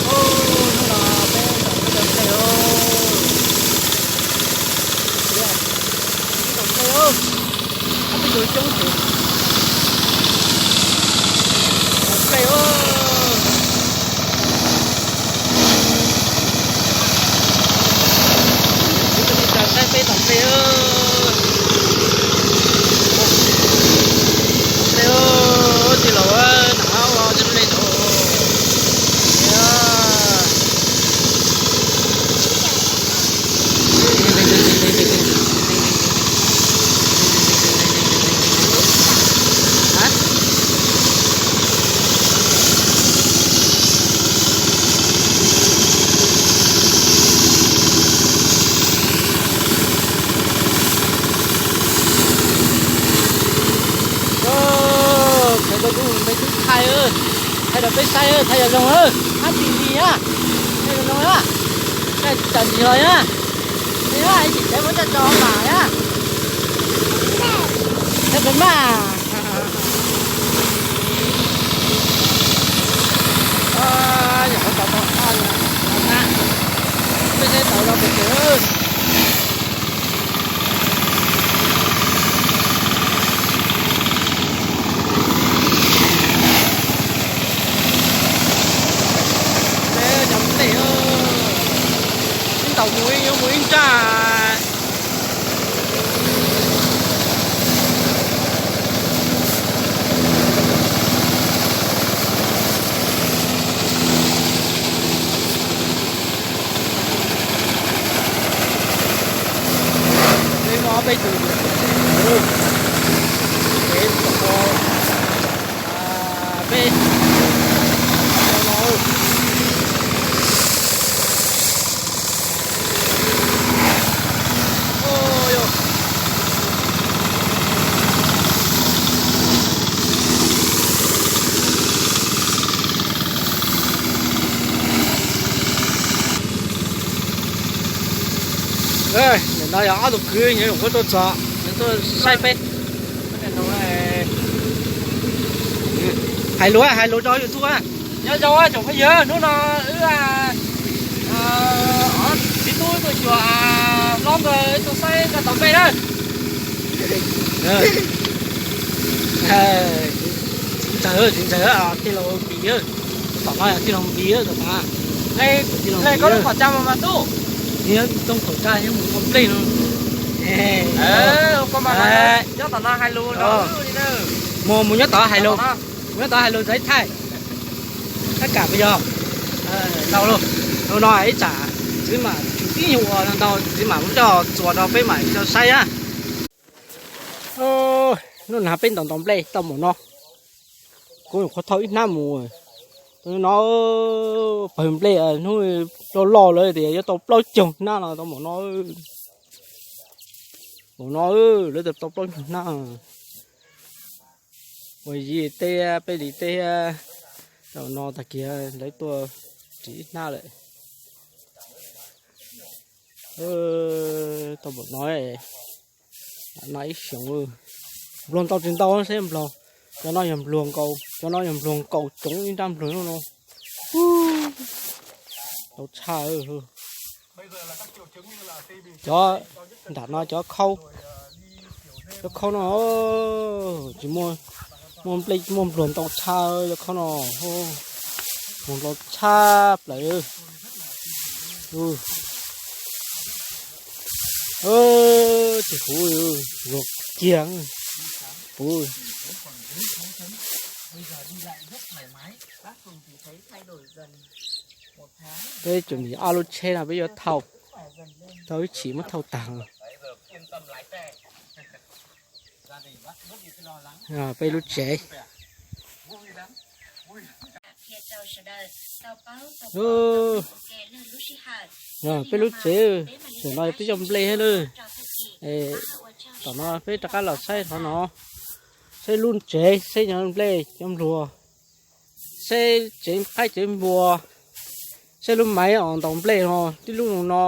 Hnub no peb tom nplej os. Tom nplej os. Peb tus coob heev. Tom nplej os. Ib tug neeg tsa saib peb tom nplej os. Tom nplej os, tij laug, nag hmo ua cov nplej os. Khaws tau kuv me tub thais, thais rau peb saib, thais yog zoo, hab tis lis na, thais zoo zoo na, thais tsis tawm ntsis los na, ib chim tsev muab coj tso mam na, thais peb mas. Yog qhov tau tau na, peb saib tau zoo pes tsawg. Cov nplej, ib ntaus mus ib, yuav mus ib nraj. Peb mob peb tus, peb, peb Ntawm no yog ob tug kwv nyuam qhuav tuaj txog, tuaj saib peb. Hais lus, hais lus rau YouTube. Nyob zoo tsoom phooj ywg, hnub no wb txiv tub tuaj xyuas hlob nkawd tuaj saib nkawd tom nplej na. Ntxawg, txiv ntxawg, tij laug Npis, tom no yog tij laug Npis, tom no. Tij laug Npis, koj lub qhov cag mas mas tub. Nyob toob qhov cag nyob mus ua nplej no. Nyob tom no hais lus, mus, mus nyob tod hais lus, mus nyob tod hais lus ntxais thaij. Tab kam puas yog? Tau lauj. Hnub no ib tsam txiv mam tib nyuag ua ntau txiv mam muab coj txuas rau peb mam coj saib na. Hnub no peb ntaus ntaus nplej tau npaum no. Kuv nyuam qhuav thauj ib hnab mus. No pawg nplej hnub loj loj lawm tias yuav tau plaub caug hnab no tau npaum no. Npaum no lawv tau plaub caug hnab. Ua yim tej peb li tej zaum no tag kiag lawv tuaj ris ib hnab lawm. Tau npaum no, no ib xyoos. Npluag ntau tsis ntau seb npluag. Cov no yog npluag nkaus, cov no yog npluag nkaus tsoov ib nrab npluag no. Tau tshaj. Cov nram no cov khaub, cov khaub no tsis muaj, muaj nplej muaj npluag ntau tshaj cov khaub no. Npluag ntau tshaj plaws. Ces huv luag kiag puv. Peb tsuas nrhiav ob lub tsheb no peb yuav thauj, thauj ib chim muab thauj tag. Peb lub tsev, peb lub tsev, tam no peb coj nplej thiab lawm. Tam no peb rov qab los saib qhov no, saib lub tsev, saib cov nplej cov npluag, saib tsev qaib tsev npua, saib lub maiv os ntaus nplej no tib lub no.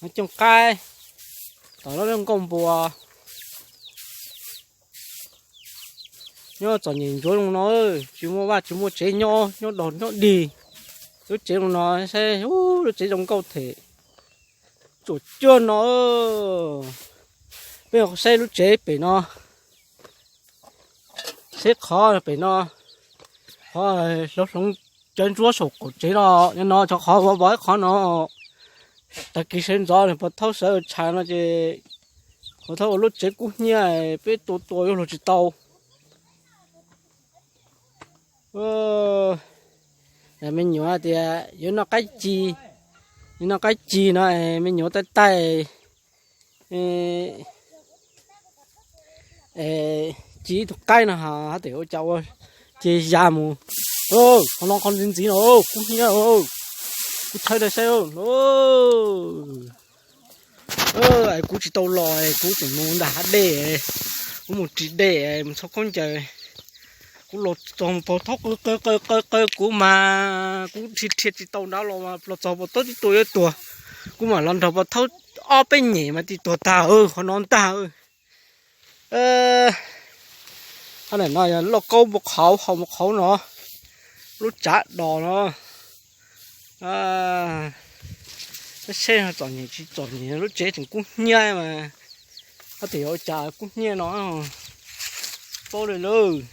Cooj qaib, tom no lub nkuaj npua. Nyob txom nyem ntsuav zoo no, tsis muaj vaj tsis muaj tsev nyob, nyob dog nyob dig. Lub tsev zoo no saib, lub tsev zoo nkauj thiab. Tsuam cuag no, peb saib lub tsev pem no, saib qhov pem no, qhov hloov hloov cov ntsuab saum qaum tsev no, nyob no cov qhov vov vov ib qhov no. Tag kis sawv ntxov nws puas thaub sawv tshais no ces puas thaub ua lub tsev kub hnyiab, peb tua tua yuav luag tsis tau. Me nyuam tias yuav noj qaib ci, yuav noj qaib ci no, me nyuam taij taij ci ib tug qaib no, hab tias ua cas ua ces ya mus. Qhov no qhov ntxiv ntxiv no, kub hnyiab, kuv tshawb rau saib. Es kuv tsis tau los, kuv tseem mus nram hav dej, kuv mus ris dej mus txhoj khaub ncaws. Kuv los txog puas thaub qw qw qw qw qw kuv mas kuv dhia dhia tsis tau nrad los, los txog puas thaub tib tuag yuav tuag. Kuv mam los nrog puas thaub ob peb nyem mas tib tuag tag, qhov no ntag. Qhov no yog lauj kaub npua qhauv, hau npua qhauv no, lub tsav dos no. Saib txom nyem tsis txom nyem, lub tsev tseem kub hnyiab mas, hab tias yuav ua cas kub hnyiab no, paub li lawm.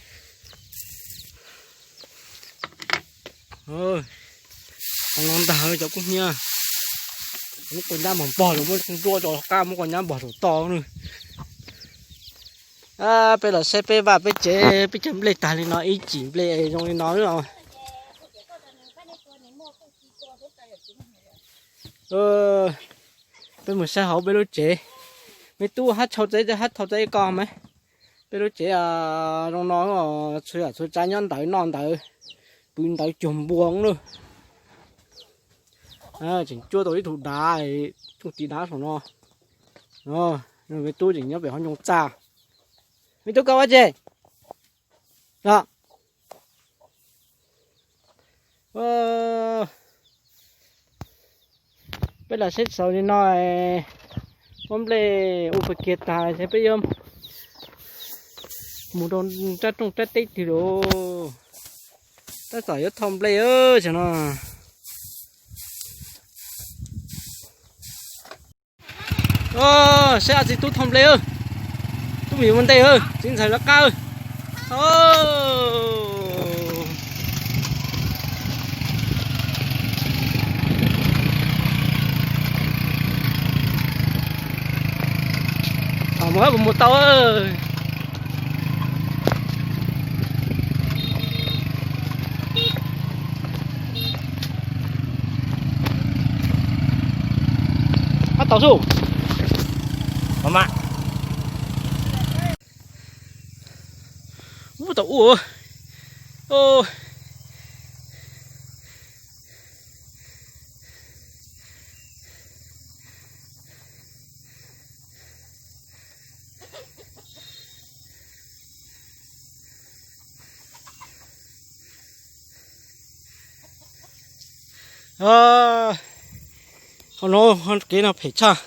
Qhov no ntag cov kub hnyiab. Muab quas nyab npog npog los muab nruab tso qab, muab quas nyab npog saum toj na. Peb los saib peb vaj peb tsev, peb cov nplej tag li no, ib cim nplej zoo li no. Peb mus saib hauv peb lub tsev. Me tub hab tshau txav, hab tshau txav ib ko mas. Peb lub tsev zoo no, txhua yam txhua tsav nyob ntawd, noj ntawd, pw ntawd cuag npua lawm. Tseem cuab tau ib tug dav, tug tiv dav saum no. Me tub tseem nyob pem hauv ncoo txaj. Me tub koj ua tsi? Peb los saib xaus li no, muab nplej ua pem kiag tag ces peb yuav mus rau rab rooj rab teb twg lauj. Tab tom yuav thauj nplej tam no. Saib ob txiv tub thauj nplej, tub vim ua ntej, txiv ntxawm lawv qab. Thaum mus kuv mus tau. Ab tau xwb. Ub tau ub. Qhov no kev no phem tshaj.